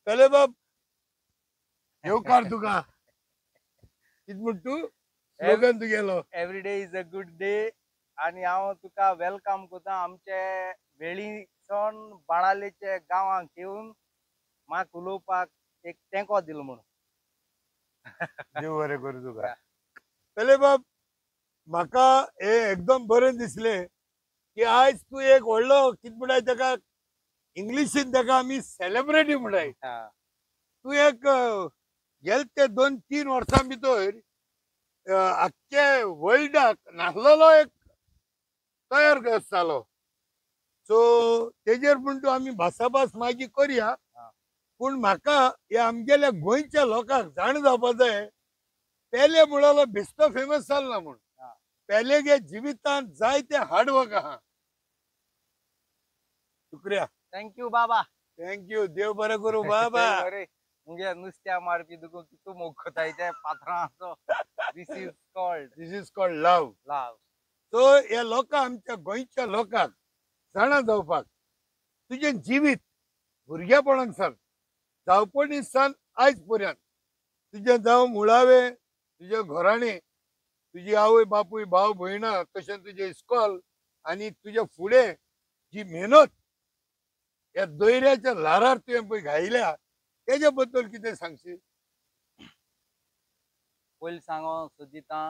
पेले बाब, येवकार तुका. कित म्हण तूं स्लोगन तुगेलो? Every day is a good day. आनी हांव तुका welcome करता आमचे वेळीसोन बाणालेचे गांवांक येवन म्हाका उलोवपाक एक तेंको दिलो म्हणून. देव बरें करूं तुका. पेले बाब, म्हाका हे एकदम बरें दिसलें की आयज तूं एक व्हडलो, कितें म्हणटाय तेका इंग्लिशीन, तेका आमी सेलिब्रिटी म्हणटाय. तूं एक गेले ते 2-3 वर्सां भितर आख्खे वर्ल्डाक नासलेलो एक तयार जालो. सो तेजेर पूण तूं आमी भासाभास मागीर करया, पूण म्हाका ह्या आमगेल्या गोंयच्या लोकांक जाण जावपा जाय, पेले म्हणलो बेश्टो फेमस जाल ना म्हूण. पेले गे जिवितांत जायते हार्डवर्क आहा. शुक्रिया. Thank you बाबा. Thank you. देव बरें करूं बाबा. मुगे नुस्त्या मारपी तुका कितू मोग कोताय ते पात्रांचो. This is called, this is called love. Love. So ह्या लोकांक, आमच्या गोंयच्या लोकांक जाणा जावपाक, तुजें जिवीत भुरगेपणान सावन, जावपणी सावन आयज पर्यंत तुजें जावं मुळावें, तुजें घराणें, तुजी आवय बापूय भाव भयणां, तशें तुजें इस्कॉल आनी तुज्या फुडें जी मेहनत ह्या दोयऱ्याच्या ल्हारार तुवें पळय घायल्या, तेजे बद्दल कितें सांगशी? पयलीं सांगो सोदिता,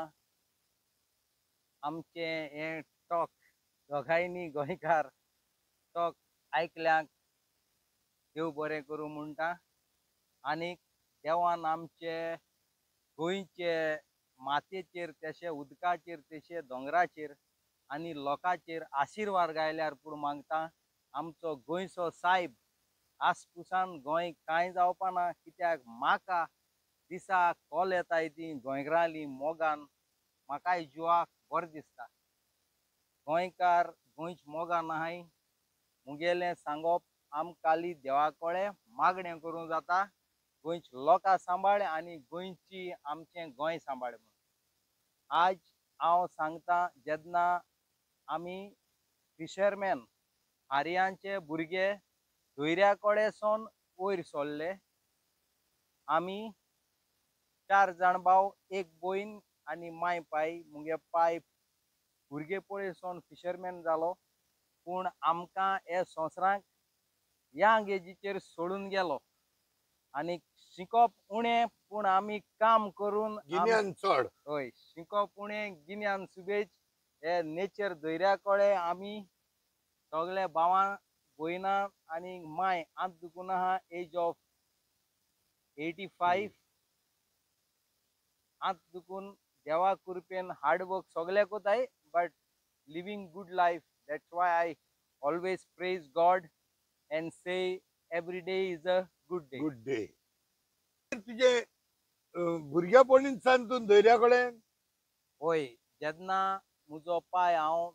आमचें हें टॉक दोगांयनी गोंयकार टॉक आयकल्यांक देव बरें करूं म्हणटा. आनी देवान आमचे गोंयचे मातयेचेर, तशें उदकाचेर, तशें दोंगराचेर आनी लोकांचेर आशिर्वाद गायल्यार पूण मागता. आमचो गोंयचो सायब आसपुसान गोंय कांय जावपा ना, कित्याक म्हाका दिसा कॉल येताय ती गोंयकारांली मोगान म्हाकाय जिवाक बरें दिसता. गोंयकार गोंयच मोगान आहाय. मुगेलें सांगप आमकां देवा कडेन मागणें करूंक जाता, गोंयच लोकां सांबाळ आनी गोंयची आमचें गोंय सांबाळ म्हणून. आज हांव सांगता, जेन्ना आमी फिशरमॅन आर्यांचे भुरगे दर्या कडेन सावन वयर सरले, आमी 4 जाण भाव, 1 भयण आनी माय पाय. मुगे पाय भुरगे पळय सावन फिशरमॅन जालो, पूण आमकां हे संवसाराक यंग एजीचेर सोडून गेलो. आनी शिकप उणें, पूण आमी काम करून गिन्यान चड. हय, शिकप उणें, गिन्यान सुबेज. हे नेचर दर्या कडेन आमी सगळे भावां भयणां आनी माय आत दुखून आहा. एज ऑफ 85 आत दुखून देवा कृपेन हार्डवर्क सगळे कोताय, but living good life. That's why I always praise God and say every day is a good day. Good day. तुजे भुरगेपणीन सावन तूं दर्या कडेन? हय, जेन्ना म्हजो पाय हांव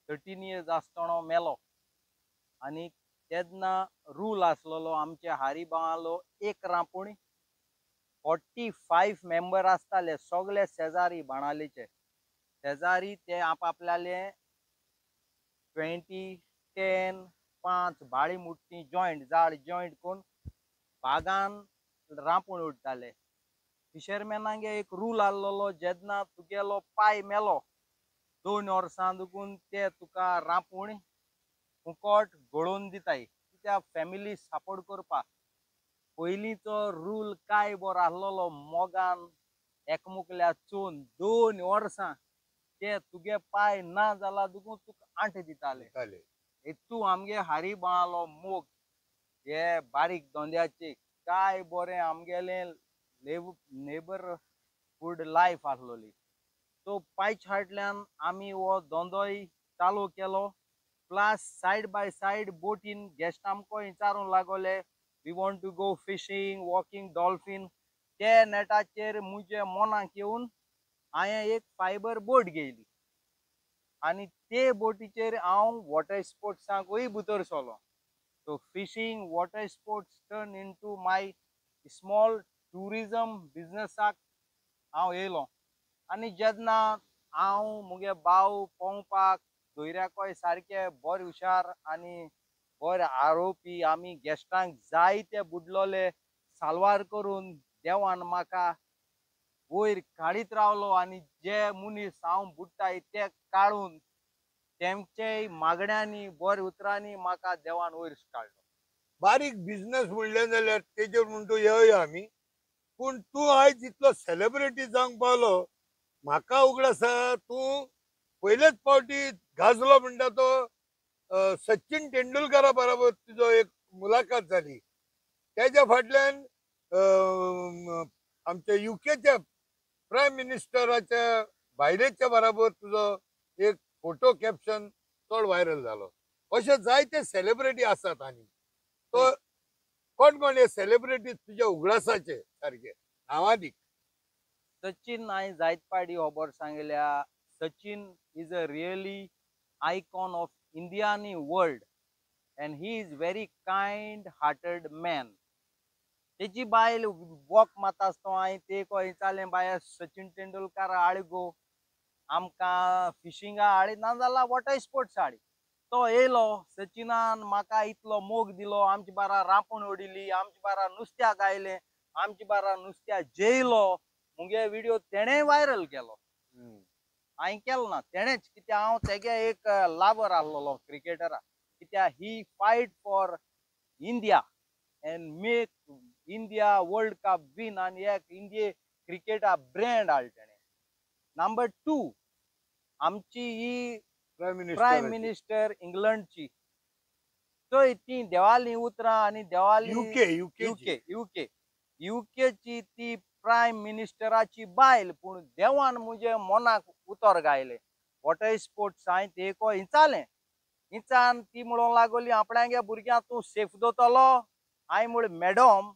13 इयर्स आसतना मेलो, आनी तेन्ना रूल आसलेलो आमचे हारी भावालो एक रांपोणी 45 मेंबर आसताले, सगळे शेजारी बाणालेचे शेजारी. ते आपआपल्याले 20, 10, 5 बाळी मुट्टी जॉयंट जाळ जॉयंट करून बागान रांपोण उडटाले. फिशरमॅनांगे एक रूल आसलेलो, जेन्ना तुगेलो पाय मेलो 2 वर्सां दुखून ते तुका रांपोण फुकट घडोवन दिताय, कित्याक फॅमिली सपोर्ट करपाक. पयलींचो रूल काय बरो आसलेलो, मोगान एकमुकल्या चोवन 2 वर्सां ते तुगे पाय ना जाला दुखून तुका आंठ दिताले. तूं आमगे हारी बाळालो मोग हे बारीक धंद्याचे काय बरें आमगेलें नेबरहूड लायफ आसलोली. सो पायच्या फाटल्यान आमी हो धंदोय चालू केलो. प्लस सायड बाय सायड बोटीन गेस्ट आमकां विचारूंक लागले, we want to go fishing, walking dolphin. ते नेटाचेर म्हजे मनाक येवन हांवें एक फायबर बोट घेयली आनी ते बोटीचेर हांव वॉटर स्पोर्ट्सांकूय भितर सरलो. So fishing, water sports turn into my small tourism बिजनसाक हांव येयलो. आनी जेन्ना हांव मुगे भाव पोंवपाक दर्याकय सारके बरे हुशार आनी बरे आरोपी आमी गेस्टांक जायते बुडलोले साल्वार करून देवान म्हाका वयर काडीत रावलो आनी जे मनीस हांव बुडटाय ते काडून तेमचे मागण्यांनी बऱ्या उतरांनी म्हाका देवान वयर काडलो. बारीक बिझनस म्हणलें जाल्यार तेजेर म्हूण तूं येवया आमी, पूण तूं आयज इतलो सेलेब्रिटी जावंक पावलो, म्हाका उगडास आसा तूं पयलेच फावटी गाजलो म्हणटा तो सचिन तेंडुलकरा बरोबर तुजो एक मुलाखत जाली. तेज्या फाटल्यान आमच्या युकेच्या प्रायम मिनिस्टराच्या बायलेच्या बरोबर तुजो एक फोटो कॅप्शन चड व्हायरल जालो. अशे जायते सेलेब्रिटी आसात आनी तो कोण कोण हे सेलेब्रिटी तुज्या उगडासाचे सारके नांवादीक? सचिन हांवें जायत पाडी खबर सांगल्या. Sachin is a really icon of India आनी world and he is very kind hearted man. तेजी बायल वॉक मारता आसतना हांवें ते विचारलें, बाये सचिन तेंडुलकर हाड गो आमकां फिशिंगा हाडी नाजाल्यार वॉटर स्पोर्ट्स हाडी. तो येयलो, सचिनान म्हाका इतलो मोग दिलो, आमचे बारा रांपण ओडिली, आमचे बारा नुस्त्याक आयलें, आमचे बारा नुस्त्या जेयलो. मुगे व्हिडियो तेणें व्हायरल केलो, हांवें केलो ना, तेणेच. कित्याक हांव तेगे एक लावर आहलोलो क्रिकेटरा, कित्याक he fight for India and make India world cup win आनी एक इंडिये क्रिकेटा ब्रँड हाडलो तेणें. नंबर 2 आमची ही प्रायम मिनिस्टर इंग्लंडची, थंय ती देवालीं उतरां आनी देवाली युके युके युके युकेची ती प्रायम मिनिस्टराची बायल, पूण देवान म्हजे मनाक उतर गायलें. वॉटर स्पोर्ट्स हांवें तेको हिंचालें, हिंचान ती म्हणूंक लागली आपणागे भुरग्यांक तूं सेफ दवरतलो. हांवें म्हणलें मॅडम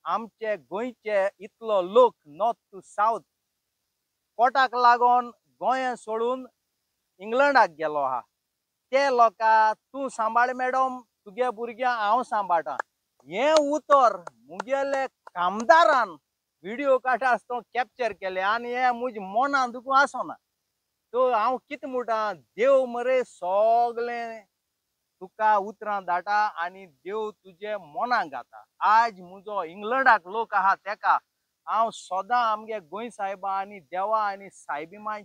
आमचे गोंयचे इतलो लोक नॉर्थ टू सावथ कोटाक लागून गोंय सोडून इंग्लंडाक गेलो आहा, ते लोकां तूं सांबाळ मॅडम, तुगे भुरग्यांक हांव सांबाळटा. हें उतर मुगेले कामदारान व्हिडियो काडटा आसतना कॅप्चर केलें आनी हें म्हज्या मनान दुखून आसना. सो हांव कितें म्हणटा, देव मरे सगळें तुका उतरां धाडटा आनी देव तुजे मनाक घाता. आज म्हजो इंग्लंडाक लोक आहा तेका हांव सदां आमगे गोंय सायबा आनी देवा आनी सायबी माय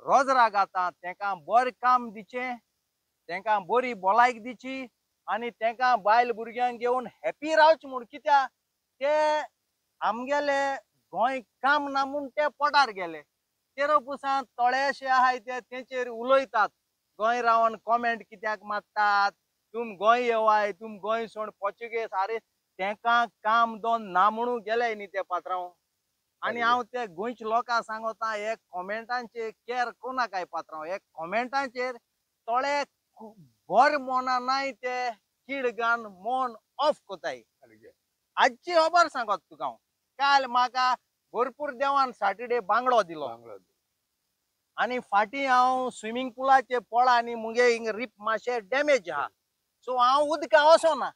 रोजरा घाता, तेंकां बरें काम दिचें, तेंकां बरी भलायकी दिची आनी तेंकां बायल भुरग्यांक घेवन हॅपी रावचें म्हूण. कित्याक ते आमगेले गोंय काम ना म्हूण ते पोटार गेले. तेरो पुसान थोडेशे आहाय ते तेंचेर उलयतात, गोंय रावन कॉमेंट कित्याक मारतात, तुम गोंय येवाय, तुम गोंय सोड पोर्चुगेज. आरे तेंकां काम दोन ना म्हणून गेले न्ही ते पात्रांव. आनी हांव ते गोंयच्या लोकांक सांगता, हे कॉमेंटांचेर कॅर कोणाकाय पात्रांव, हे कॉमेंटांचेर थोडे बरें मना नाय ते कीड घालून मन ऑफ कोताय. आजची खबर सांगत तुका हांव, काल म्हाका भरपूर देवान सॅटर्डे बांगडो दिलो आनी फाटीं हांव स्विमींग पुलाचे पोळा आनी मुगे हिंग रिप मातशें डॅमेज आहा, सो हांव उदकां वचना.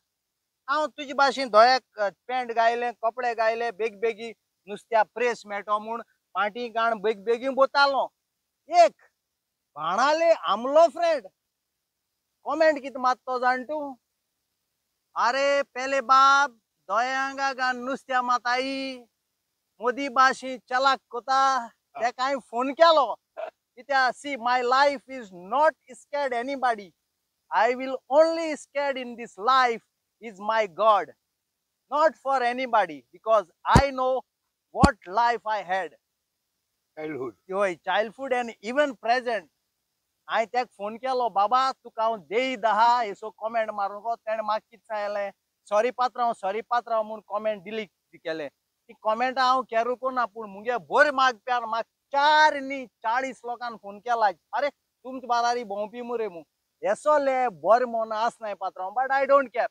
हांव तुजे भाशेन दोळ्याक पॅन्ट घायलें, कपडे घायले, बेग बेगी नुस्त्या प्रेस मेळटो म्हूण पाटी गाण बेग बेगीन बोतालो. एक बाणाले आमलो फ्रेंड कॉमेंट कितें मारतो जाण तूं, अरे पेले बाब दोयांगा गान नुस्त्या माताई मोदी भाशी चलाक कोता. तेका हांवें फोन केलो कित्याक, see my life is not scared anybody, I will only scared in this life is my God, not for anybody, because I know what life I had. Childhood. हय, चायल्डहूड एंड इवन प्रेजेंट. हांवें तेका phone केलो, बाबा तुका हांव देई दहा हेसो comment मारूंक. तेणें म्हाका कितें सांगलें, सॉरी पात्रांव, सॉरी पात्रांव म्हूण कॉमेंट डिलीट केलें. ती कॉमेंटां हांव कॅरूं ना, पूण मुगे बरें मागप्यान म्हाका 4 न्ही 40 लोकांक फोन केला, अरे तुमचे बारारी भोंवपी मुरे मू हेसोले बरें मन आसनाय पात्रांव. But I don't care,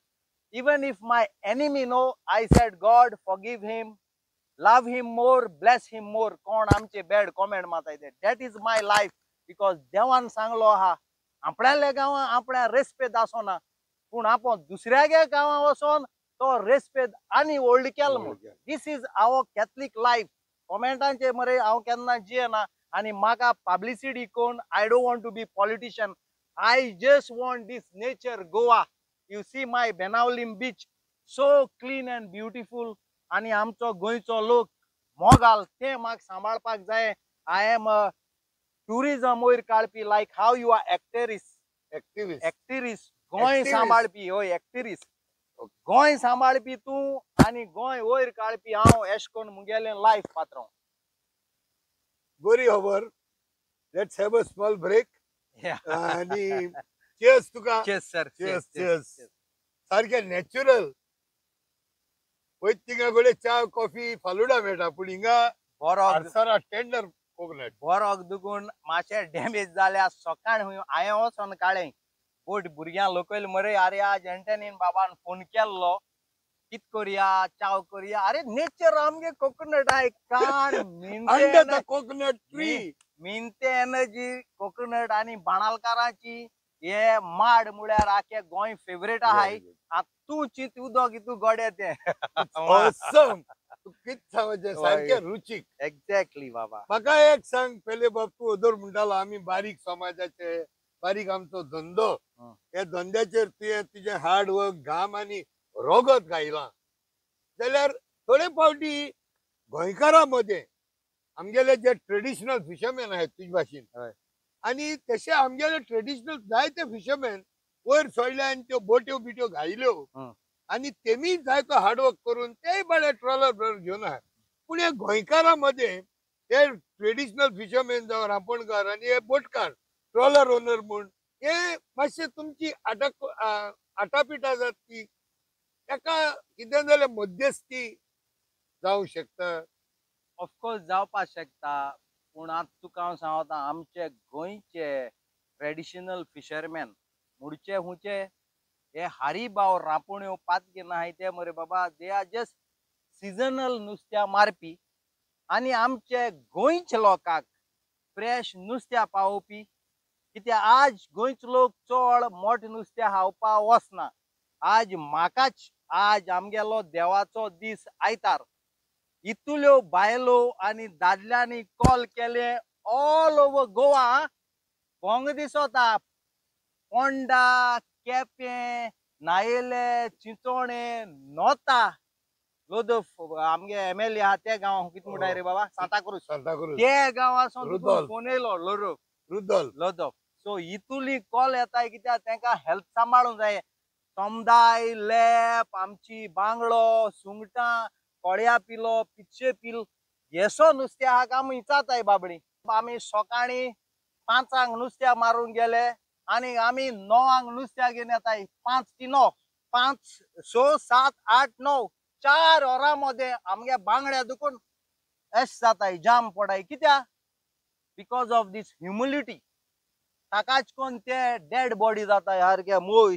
even if my enemy know, I said God forgive him, love him more, bless him more. कोण आमचे बॅड कॉमेंट मारताय ते, that is my life. Because देवान सांगलो आहा आपणाल्या गांवां आपल्या रेस्पेद आसना, पूण आपण दुसऱ्यागे गांवां वचोन तो रेस्पेद आनी व्हडलो केलो म्हूण. This is our Catholic life. कॉमेंटांचे मरे हांव केन्ना जियेना आनी म्हाका पब्लिसिटी कोण, I don't want to be politician, I just want this nature Goa You see my Benaulim beach so clean and beautiful. आनी आमचो गोंयचो लोक मोगाल तें म्हाका सांबाळपाक जाय. I am a tourism वयर काडपी, like how you are actress. Activist. Actress Goa सांबाळपी. हय, एक्टिविस्ट गोंय सांबाळपी तूं आनी गोंय वयर काडपी हांव. एश कोन मुगेलें लायफ पात्रांव. बरी खबर. Let's have a small break. आनी चेअर्स तुका. Cheers sir. Cheers, cheers. सारकें नॅचरल. वयत थिंगा कडेन च्या, कॉफी, फालुडा मेळटा, पूण हिंगा बरो आडसरा टेंडर कोकोनट. बरो दुखून मातशें डॅमेज जाल्या. सकाळ हांवें वचोन काडलें बोट भुरग्यांक लोकयल मरे. आरे आज एंटनीन बाबान फोन केल्लो, कित करया, चाव करया. अरे नेचर आमगे कोकोनट I कान. Under the coconut tree. मिनते energy coconut आनी बाणालकाराची हे माड म्हळ्यार आख्या गोंय फेवरेट आहाय. आतां तूं चिंत उदक हितू गोडे तें. ऑसम. तूं कित सांगचें, सारकें रुचीक. एक्झॅक्टली बाबा. म्हाका एक सांग पेले बाब, तूं अदर म्हणटालो आमी बारीक समाजाचे, बारीक आमचो धंदो, ह्या धंद्याचेर तुवें तुजें हार्ड वर्क, घाम आनी रोगत घायलां. जाल्यार थोडे फावटी गोंयकारां मदें आमगेले जे ट्रेडिशनल फिशरमॅन आहात तुजे भाशेन, आनी तशे आमगेले ट्रेडिशनल जायते फिशरमॅन वयर सोडले आनी त्यो बोट्यो बिट्यो घायल्यो आनी तेमी जायतो हार्डवर्क करून तेय बरे ट्रॉलर ब्रॉलर घेवन आहात. पूण हे गोंयकारां मदें हे ट्रेडिशनल फिशरमॅन जावं रांपणकार आनी हे बोटकार ट्रॉलर ओनर म्हूण हे मातशे तुमची आटापिटा जाता ती ताका कितें जाल्यार मध्यस्थी जावं शकता. ऑफकोर्स जावपाक शकता, पूण आतां तुका हांव सांगता, आमचे गोंयचे ट्रेडिशनल फिशरमॅन मुडचे हुंचे हे हारीबाव रांपोण्यो पातकी नाहाय ते मरे बाबा, they are just seasonal नुस्त्या मारपी आनी आमचे गोंयच्या लोकांक फ्रेश नुस्त्या पावोवपी. कित्याक आज गोंयचो लोक चड मोठें नुस्तें खावपाक वचना. आज म्हाकाच आज आमगेलो देवाचो दीस आयतार, इतल्यो बायलो आनी दादल्यांनी कॉल केले ऑल ओवर गोवा. भोंग दिसता पोंडा, केपें, नायेले, चिंचोणे, नोता, लोदफ आमगे एमएलए आहा त्या गांवां कितें म्हणटाय रे बाबा, सांताक्रूज, सांताक्रूज त्या गांवांसून फोन येयलो लोरो रुदल लोदफ. सो इतुली कॉल येताय कित्याक तेंकां हेल्थ सांबाळूंक जाय. तमदाय, लेप, आमची बांगडो, सुंगटां, कोळ्या पिलो, पिच्चे पिल, येसो नुस्तें आहा काय आमी विचारताय बाबडी. आमी सकाळीं 5 नुस्त्या मारूंक गेले आनी आमी 9 नुस्त्या घेवन येताय. 5 ती 9, 5 6 7 8 9, 4 वरां मदें आमगे बांगड्या दुखून एश जाताय, जाम पडाय. कित्याक? Because of these humility. ताकाच कोन ते डेड बॉडी जाता सारके मोव.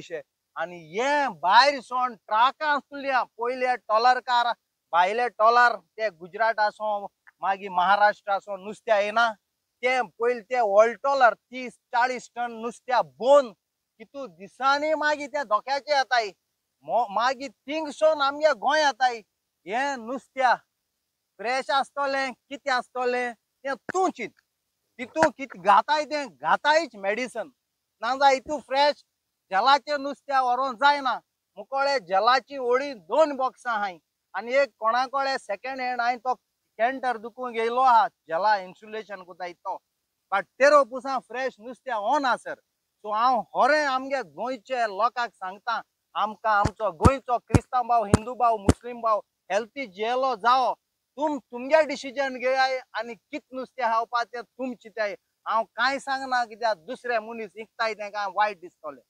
आनी हे भायर सोन ट्राकां आसतल्या पयले टॉलरकार, भायले टॉलर ते गुजरात आसूं मागीर महाराष्ट्र आसूं नुस्त्या येना ते पयले ते व्हड टॉलर 30-40 टन नुस्त्या बोन कितू दिसांनी मागीर ते धोक्याचे येताय, मागीर थिंगसून आमगे गोंय येताय. हे नुस्त्या फ्रेश आसतलें कितें आसतलें तें तूं चिंत, तितू कितें घाताय तें घातायच मेडिसन, ना जाल्यार हितू फ्रेश जेलाचें नुस्त्या व्हरोंक जायना. मुकोळे जेलाची होळी 2 बॉक्सां आहाय आनी एक कोणा कोडे सेकेंड हँड हांवें तो कॅन्टर दुखूंक घेयलो आहा जेला इन्सुलेशन कोताय तो, बट तेरो पुसा फ्रेश नुस्तें ओना सर. सो हांव होरें आमगे गोंयचे लोकांक सांगता, आमकां आमचो गोंयचो क्रिस्तांव भाव, हिंदू भाव, मुस्लीम भाव हेल्थी जियेलो जावो. तुमगे डिसिजन घेयाय आनी कित नुस्तें खावपा तें तुम चिंताय. हांव कांय सांगना कित्याक दुसरे मनीस इंकताय तेंकां वायट दिसतलें.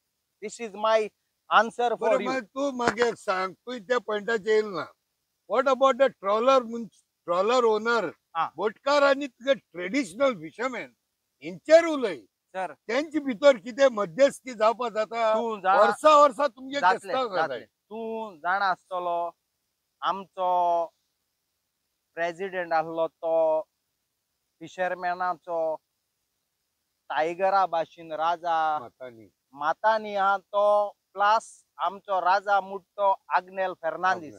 This is my answer for you. तूं म्हाका एक सांग, तूं त्या पॉयंटाचेर येयल ना. What about the trawler, trawler owner, बोटकार आनी तुगे ट्रेडिशनल फिशरमॅन हेंचेर उलय सर. तेंचे भितर कितें मध्यस्थी जावपा जाता? वर्सा वर्सा तुमगे जातलें. तूं जाणा आसतलो आमचो प्रेजिडेंट आसलो तो फिशरमॅनाचो टायगरा भाशेन राजा मातानी आहा तो, प्लस आमचो राजा मुट्टो आग्नेल फेर्नांदीस.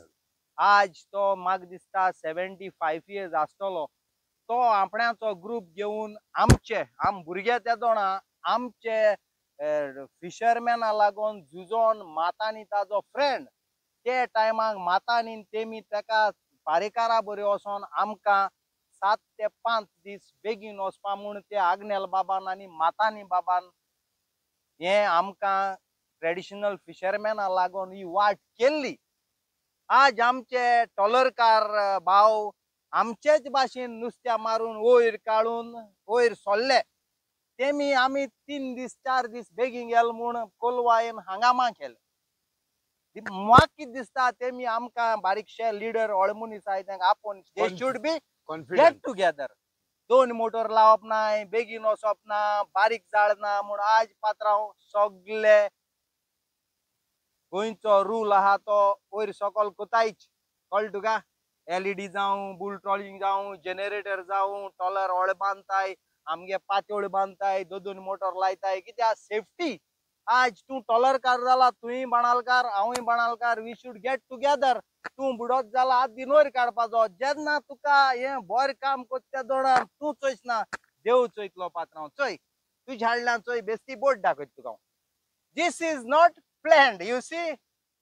आज तो म्हाका दिसता 75 इयर्स आसतलो. तो आपणाचो ग्रूप घेवन आमचे आम भुरगे ते दोणा आमचे फिशरमॅना लागून झुजोन मातानी ताजो फ्रेंड ते टायमाक मातानी तेमी तेका पारेकारा बरी वचोन आमकां 7 ते 5 दीस बेगीन वचपा म्हूण ते आग्नेल बाबान आनी मातानी बाबान हे आमकां ट्रेडिशनल फिशरमॅना लागून ही वाट केल्ली. आज आमचे टॉलरकार भाव आमचेच भाशेन नुस्त्या मारून वयर काडून वयर सोडले. तेमी आमी 3 दीस 4 दीस बेगीन गेले म्हूण कोलवायन हंगामा केले. म्हाका कितें दिसता तेमी आमकां बारीकशे लिडर व्हड मनीस आहाय तांकां आपोवन they should be get together. 2 motor लावप नाय, बेगीन वचप ना, बारीक जाळ ना म्हूण आज पात्रांव सगले गोंयचो रूल आहा तो वयर सकल कोतायच. कळ्ळें तुका? एलईडी जावं, बुल ट्रॉलिंग जावं, जनरेटर जावं, टॉलर व्हड बांदताय, आमगे पातोळ बांदताय, 2-2 मोटर लायताय. कित्याक सेफ्टी. आज तूं टॉलरकार जाला, तुंय बाणालकार, हांवूय बाणालकार, we should get together. तूं बुडत जाला आज दिनोर काडपाचो. जेन्ना तुका हें बरें काम करता दोणां तूं चोयच ना, देव चोयतलो पात्रांव. चोय तुज्या हाडल्यान चोय बेस्ती बोट दाखयता तुका. This is not planned, you see.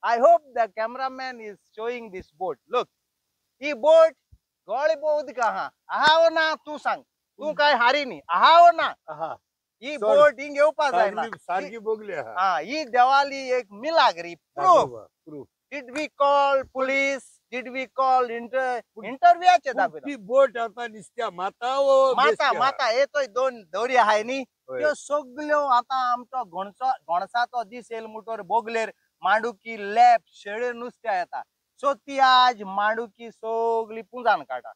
I hope the cameraman is showing this boat. Look, ही बोट गोळे भोव उदक आहा. आहा वो ना तूं सांग, तूं काय हारी न्ही. आहा वो ना ही बोट हिंग येवपा जायना. सारकी बोगली आहा. हा, ही देवाली एक Milagre proof. Did we call police? Did we call इंटरव्यूचे दाखयता. ती बोट आता निसत्या माता माता माता हे तो 2 दोरी आहाय न्ही, त्यो सगल्यो आतां आमचो घणसाचो दीस येयल म्हणटोर बोगलेर मांडुकी लेप शेळे नुस्त्या येता. सो ती आज मांडुकी सगली पुंजान काडटा.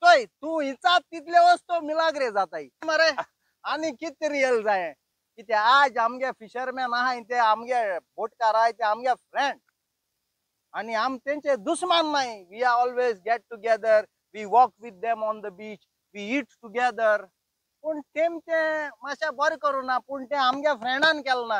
चोय तूं हिचात तितले वस्तू मिलाग्रे जाताय मरे. आनी कितें रियल जाय कित्याक आज आमगे फिशरमॅन आहाय ते आमगे बोटकार आहाय ते आमगे फ्रेंड आनी आम तेंचे दुस्मान नाय. We are always get together, we walk with them on the beach, we eat together. पूण तेमचें मातशें बरें करूं ना, पूण तें आमगे फ्रेंडान केलें ना.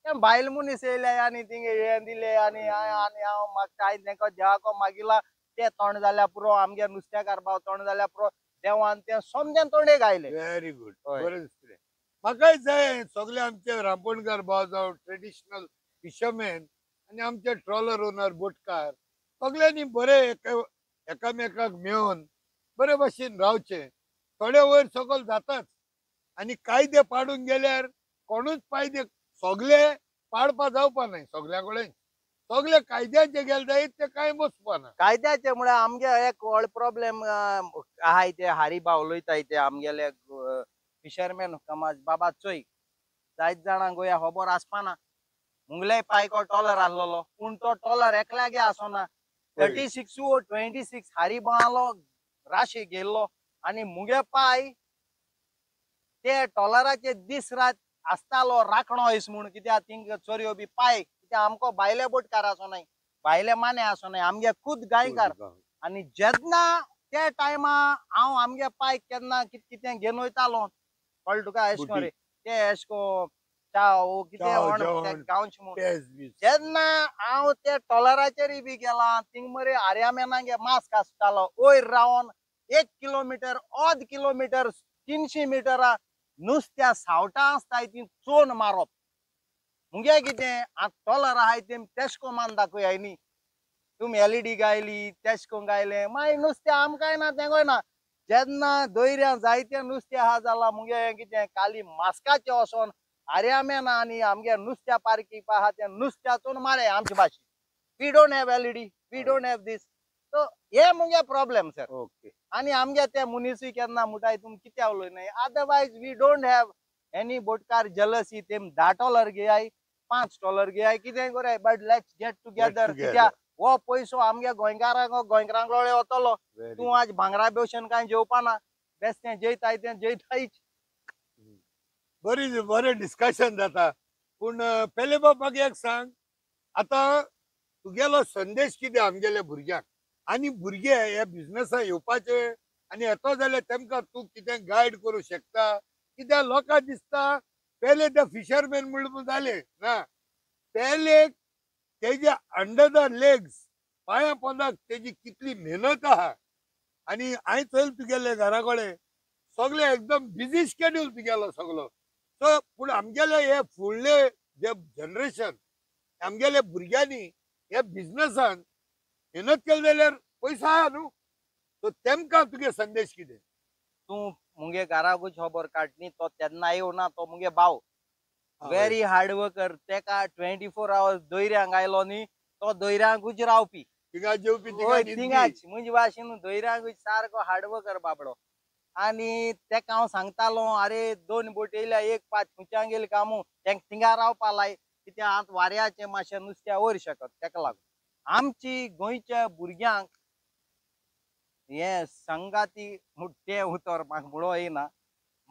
तें बायल मनीस येयले आनी थिंगे हें दिलें आनी आनी हांव म्हाका कांय तेंका देवाको मागिला ते तोंड जाल्यार पुरो, आमगे नुस्त्याकार भाव तोंड जाल्यार पुरो, देवान तें सोमतें तोंडेक आयलें. व्हेरी गूड, बरें दिसलें म्हाकाय. जाय सगळे आमचे रांपणकार भाव जावं ट्रेडिशनल फिशरमॅन आनी आमचे ट्रॉलर ओनर बोटकार सगळ्यांनी बरे एकामेकाक मेळून बरे भाशेन रावचें. थोडे वयर सकयल जाताच आनी कायदे पाडून गेल्यार कोणूच कायदे सगळे पाडपा जावपा न्हय. सगळ्या कडेन सगळे कायद्याचे गेले जायत ते कांय बसपा ना. कायद्याचे म्हळ्यार आमगे एक व्हड प्रोब्लेम आहाय ते हारी भाव उलयताय ते आमगेले फिशरमॅन समाज. बाबा चोय जायत जाणां गोंया खबर आसपाना मुगले पायको टॉलर आसलेलो, पूण तो टॉलर एकल्यागे आसना. 36 वो 26 हारी बांलो राशी गेल्लो आनी मुगे पाय ते टॉलराचे दीस रात आसतालो राखणो आयस म्हूण. कित्याक थिंग चोरयो बी पाय, कित्याक आमकां भायले बोटकार आसोनाय, भायले माने आसोनाय, आमगे खूद गोंयकार. आनी जेन्ना त्या टायमा हांव आमगे पाय केन्ना कितें कितें घेवन वयतालो, कळ्ळें तुका? एश कोन रे ते एश को चाव कितें गांवचे म्हूण. जेन्ना हांव ते टॉलराचेरय बी गेला थिंग मरे आर्यामेनागे मास्क आसतालो, वयर रावन 1 किलोमिटर अर्द किलोमिटर 300 मिटरां नुस्त्या सावटां आसताय ती चोन मारप. मुगे कितें आतां टॉलर आहाय तें तेशको मान दाखयाय न्ही. तुमी एलईडी गायली तेशको गायले मागीर नुस्तें आमकांय ना तेंगोय ना. जेन्ना दर्या जायतें नुस्तें आहा जालां मुगे कितें खाली मास्काचें वचोन आर्यामेना आनी आमगे नुस्त्या पार्की आहा तें नुस्त्याचोन मारे आमचे भाशेन. We don't have LED, we don't have this. So हे मुगे प्रॉब्लेम सर. ओके. आनी आमगे ते मनीसूय केन्ना म्हणटाय तुमी कित्याक उलयनाय. Otherwise we don't have any बोटकार jealousy. तेम 10 डॉलर घेयाय, 5 डॉलर घेयाय, कितेंय कराय, बट let's get together. कित्याक हो पयसो आमगे गोंयकारांक गोंयकारांक वतलो. तूं आज भांगरा भशेन कांय जेवपाना, बेस्तें जेयताय तें जेयतायच. बरी बरें डिस्कशन जाता. पूण पेले बाब म्हाका एक सांग, आतां तुगेलो संदेश कितें आमगेले भुरग्यांक आनी भुरगे हे बिजनसा येवपाचे आनी येतो जाल्यार तेमकां तूं कितें गायड करूं शकता? कित्याक लोकांक दिसता पेले ते फिशरमॅन म्हणून जाले ना, पेले तेजे अंडर the legs पांया पोंदाक तेजी कितली मेहनत आहा. आनी हांवें चोयलें तुगेले घरा कडेन सगळे एकदम बिजी स्केड्यूल तुगेलो सगलो. सो पूण आमगेले हे फुडले जे जनरेशन आमगेले भुरग्यांनी हे बिजनसान मेहनत केली जाल्यार पयसो आहा न्हू. सो तेमकां तुगे संदेश कितें? तूं मुगे घराकूच खबर काडनी, तो तेन्ना येवना, तो मुगे भाव व्हेरी हार्ड वर्कर, तेका 24 आवर्स दोयऱ्यांक आयलो न्ही तो दोयऱ्यांकूच रावपी, थिंगा जेवपी थिंगाच म्हणजे भाशेन दोयऱ्यांकूच सारको हार्ड वर्कर बाबडो. आनी तेका हांव सांगतालो आरे 2 बोटी येयल्या एक 5 खुंच्यान गेली कामू तेंका थिंगा रावपा लाय, कित्याक आतां वाऱ्याचें मातशें नुस्त्या वयर शकत. तेका लागून आमची गोंयच्या भुरग्यांक हें संगाती तें उतर म्हाका म्हणो येना,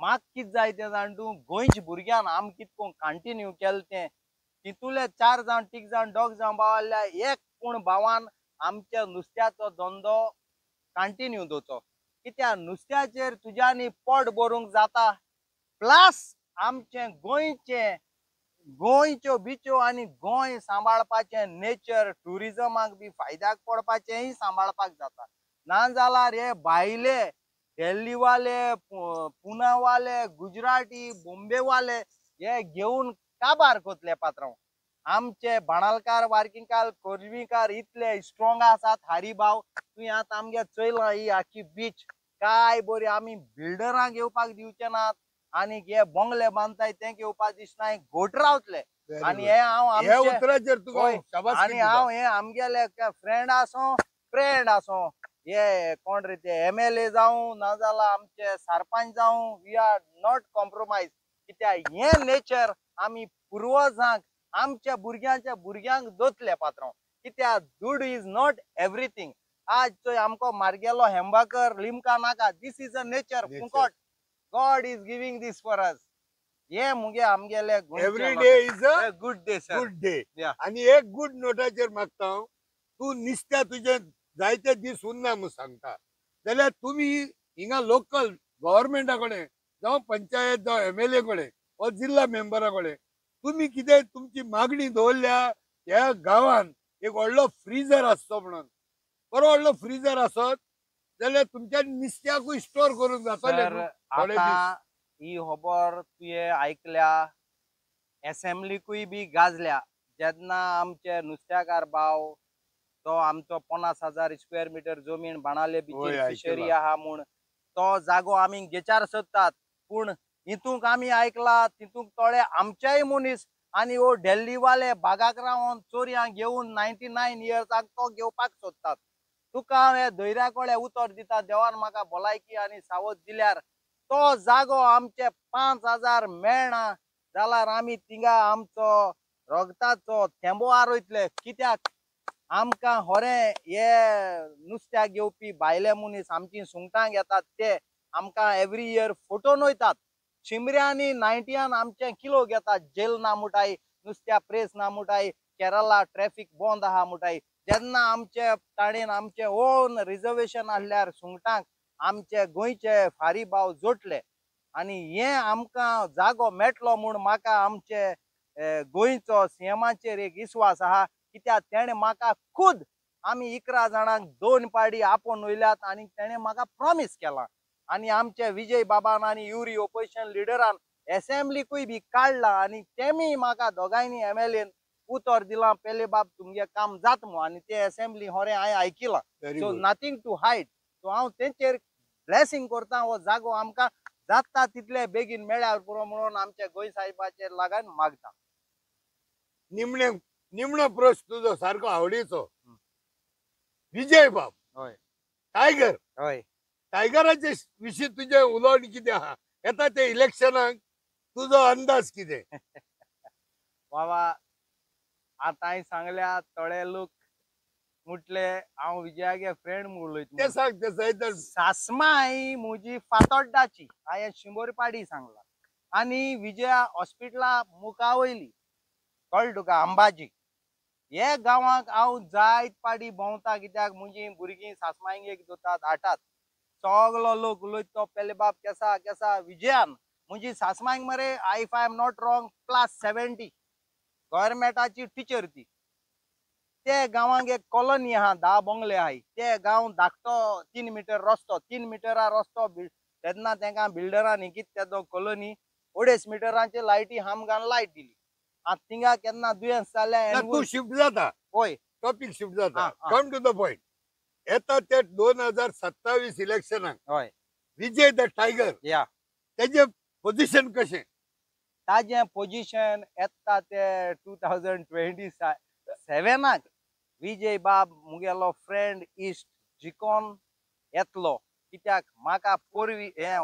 म्हाका कितें जाय तें जाण तूं, गोंयच्या भुरग्यान आमी कितको कंटिन्यू केलें तें तितूले 4 जाण 3 जाण 2 जाण भाव आहल्या एक पूण भावान आमच्या नुस्त्याचो धंदो कंटिन्यू दवरचो, कित्याक नुस्त्याचेर तुज्यांनी पोट भरूंक जाता, प्लस आमचें गोंयचें गोंयच्यो बिच्यो आनी गोंय सांबाळपाचें नेचर ट्युरिजमाक बी फायद्याक पडपाचेंय सांबाळपाक जाता. ना जाल्यार हे भायले दिल्लीवाले पुनावाले गुजराती बोम्बेवाले हे घेवन काबार कोतले पात्रांव. आमचे बाणालकार वार्किंगकार कोरवीकार इतले स्ट्रॉंग आसात. हारी भाव तुवें आतां आमगे चोयलां ही आखी बीच काय बरी, आमी बिल्डरांक येवपाक दिवचे नात आनी हे बंगले बांदताय ते घेवपाक दिसना, घोट रावतले. आनी हे हांव आनी हांव हे आमगेले फ्रेंड आसूं फ्रेंड आसूं हे कोण रे ते MLA जावं नाजाल्यार आमचे सरपंच जावं, we are not compromise. कित्याक हें नेचर आमी पुर्वजांक आमच्या भुरग्यांच्या भुरग्यांक दोतले पात्रांव. कित्याक दूड is not everything. आज चोय आमकां मारगेलो हेंबाकर लिमका नाका, this is a nature फुकट, God is giving this for us. हे मुगे आमगेले every day is a good day sir, good day. आनी एक गुड नोटाचेर मागता हांव, तूं निस्त्या तुजें जायते दीस उरना म्हूण सांगता जाल्यार तुमी हिंगा लोकल गव्हर्मेंटा कडेन जावं पंचायत जावं MLA कडेन वा जिल्ला मेंबरा कडेन तुमी कितें तुमची मागणी दवरल्या ह्या गांवान एक व्हडलो फ्रिजर आसचो म्हणून, बरो व्हडलो फ्रिजर आसत जाल्यार तुमच्या नुस्त्याकूय स्टोर करूंक जातलें. आतां ही खबर तुवें आयकल्या, एसेंब्लीकूय बी गाजल्या जेन्ना आमचे नुस्त्याकार भाव तो आमचो 50,000 स्क्वेअर मिटर जमीन बाणाले बिचीर फिशरी आहा म्हूण तो जागो आमी घेचार सोदतात, पूण हितूंक आमी आयकला तितूंक थोडे आमचेय मनीस आनी हो दिल्लीवाले बागाक रावन चोरयां घेवन 99 इयर्साक तो घेवपाक सोदतात. तुका हांव हे धैर्या कडेन उतर दिता, देवान म्हाका भलायकी आनी सावध दिल्यार तो जागो आमचे 5,000 मेळना जाल्यार आमी थिंगा आमचो रगताचो थेंबो आरयतले. कित्याक आमकां होरें हे नुस्त्याक घेवपी भायले मनीस आमची सुंगटां घेतात ते आमकां एवरी इयर फोटोन वयतात. शिमऱ्यांनी 90 आमचे किलो घेतात, जेल ना मुटाय, नुस्त्या प्रेस ना मुटाय, केरला ट्रॅफिक बंद आहा मुटाय. जेन्ना आमचे ताणेन आमचे ओन रिजर्वेशन आहल्यार सुंगटांक आमचे गोंयचे फारी भाव जोडले आनी हे आमकां जागो मेळटलो म्हूण म्हाका आमचे गोंयचो सीएमाचेर एक विस्वास आहा. कित्याक तेणें म्हाका खूद आमी 11 जाणांक 2 पार्टी आपोवन वयल्यात आनी तेणें म्हाका प्रॉमीस केलां. आनी आमचे विजय बाबान आनी युरी ओपोजिशन लिडरान एसेंब्लीकूय बी काडला आनी तेमी म्हाका दोगांयनी MLA उतर दिलां पेले बाब तुमगे काम जाता म्हूण, आनी ते एसेंब्ली होरें हांवें आयकिलां. So nothing to hide. So हांव तेंचेर ब्लेसिंग करता, हो जागो आमकां जाता तितले बेगीन मेळ्यार पुरो म्हणून आमच्या गोंय साहेबाचेर लागून मागता. निमणे निमणो प्रश्न तुजो सारको आवडीचो, विजय बाब टायगर, हय टायगराचे विशीं तुजें उलोवण कितें आहा? येता ते इलेक्शनाक तुजो अंदाज कितें? बाबा आतांय सांगल्या थोडे लोक म्हटले हांव विजयागे फ्रेंड म्हूण उलयता. ते सांग ते सयत. सासमाय म्हजी फातोड्डाची हांवें 100 पाडी सांगला आनी विजया हॉस्पिटला मुखा वयली कळ्ळें तुका अंबाजी हे गांवाक हांव जायत पाडी भोंवता कित्याक म्हजी भुरगीं सासमांयेक दोतात हाटात सगलो लोक उलयता तो पेले बाब केसा केसा विजयान म्हजी सासमांयक मरे if I am not wrong plus 70 गव्हर्मेंटाची teacher ती. ते गांवांक एक कॉलनी आहा 10 बंगले आहाय ते गांव धाकटो 3 मिटर रस्तो 3 मिटरा रस्तो तेन्ना तेंकां बिल्डरांनी कितें तेजो कॉलनी 2.5 मिटरांचे लायटी आमकां लायट दिली. आतां थिंगा केन्ना दुयेंस जाल्यार तूं शिफ्ट जाता, हय टॉपीक शिफ्ट जाता. Come to the point. येता ते 2027 इलेक्शनाक हय विजय the tiger या तेजे पोझिशन कशें? ताजें पोझिशन येता ते 2027 विजय बाब मुगेलो फ्रेंड इश्ट जिकोन येतलो. कित्याक म्हाका पोरवी हें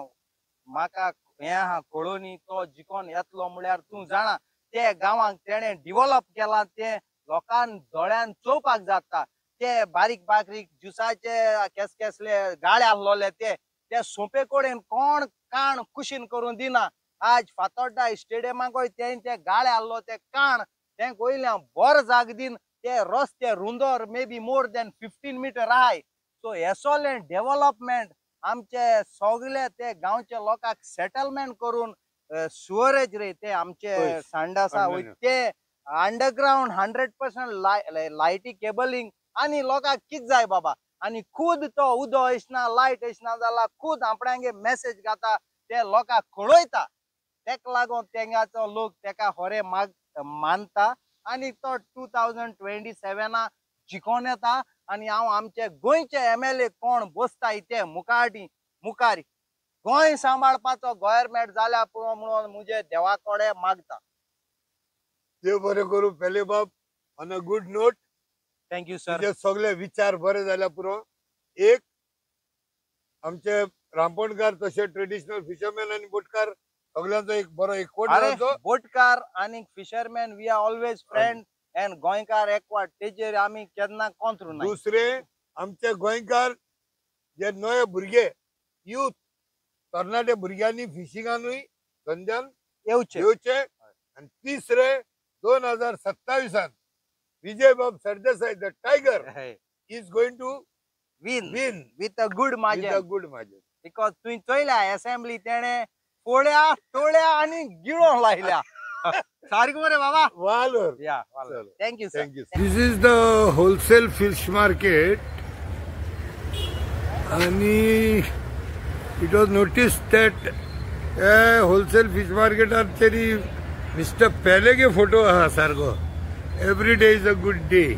म्हाका हें आहा कळोनी तो जिकोन येतलो. म्हळ्यार तूं जाणा ते गांवांक तेणें डिवॉलप केलां तें लोकांक दोळ्यान चोवपाक जाता. ते बारीक बारीक ज्युसाचे केस केसले गाळे आसलोले ते ते सोंपे कडेन कोण काण कुशीन करून दिना. आज फातोड्डा स्टेडियमाकूय तें ते गाळे आहलो ते काण तें वयल्यान बरो जाग दिन ते रस्ते रुंदर may be more than 15 metre high. So हे सगळें डेवलपमेंट आमचे सगळे ते गांवच्या लोकांक सेटलमेंट करून सुवरेज रे ते आमचे सांडास आसा ते अंडरग्रावंड 100% लायटी केबलिंग आनी लोकांक कित जाय बाबा. आनी खूद तो उदो येसना लायट येसना जाल्यार खूद आपणांगे मॅसेज घाता ते लोकांक कळयता. तेका लागून तेंगाचो लोक तेका होरे मानता आनी तो 2027 जिकोन येता. आनी हांव आमचे गोंयचे MLA कोण बसताय ते मुखार मुखार गोंय सांबाळपाचो गव्हर्मेंट जाल्यार पुरो म्हणून मुजे देवा कडेन मागता. देव बरें करूं पेले बाब. On a good note. Thank you sir. तुजे सगळे विचार बरे जाल्यार पुरो. एक आमचे रांपणकार तशे ट्रेडिशनल फिशरमॅन आनी बोटकार सगळ्यांचो एक बरो एकवट जावचो. बोटकार आनी fisherman we are always friend and गोंयकार एकवट तेजेर आमी केन्ना कोंत्रू ना. दुसरे आमचे गोंयकार जे नवे भुरगे युथ तरणाटे भुरग्यांनी फिशिंगानूय धंद्यान येवचे येवचे. आनी तिसरे 2027 Vijay Bab Sardesai the tiger is going to win win with a good margin. With a good margin. Because तुवें चोयल्या असेंब्ली तेणे फोळ्या टोळ्या आनी गिळोंक लायल्या. सारकें मरे बाबा. वालोर. या thank you sir. Thank you. This is the wholesale fish market आनी it was notice that wholesale fish मार्केटार तरी मिस्टर पेलेगे फोटो आहा सारको. Every day is a good day.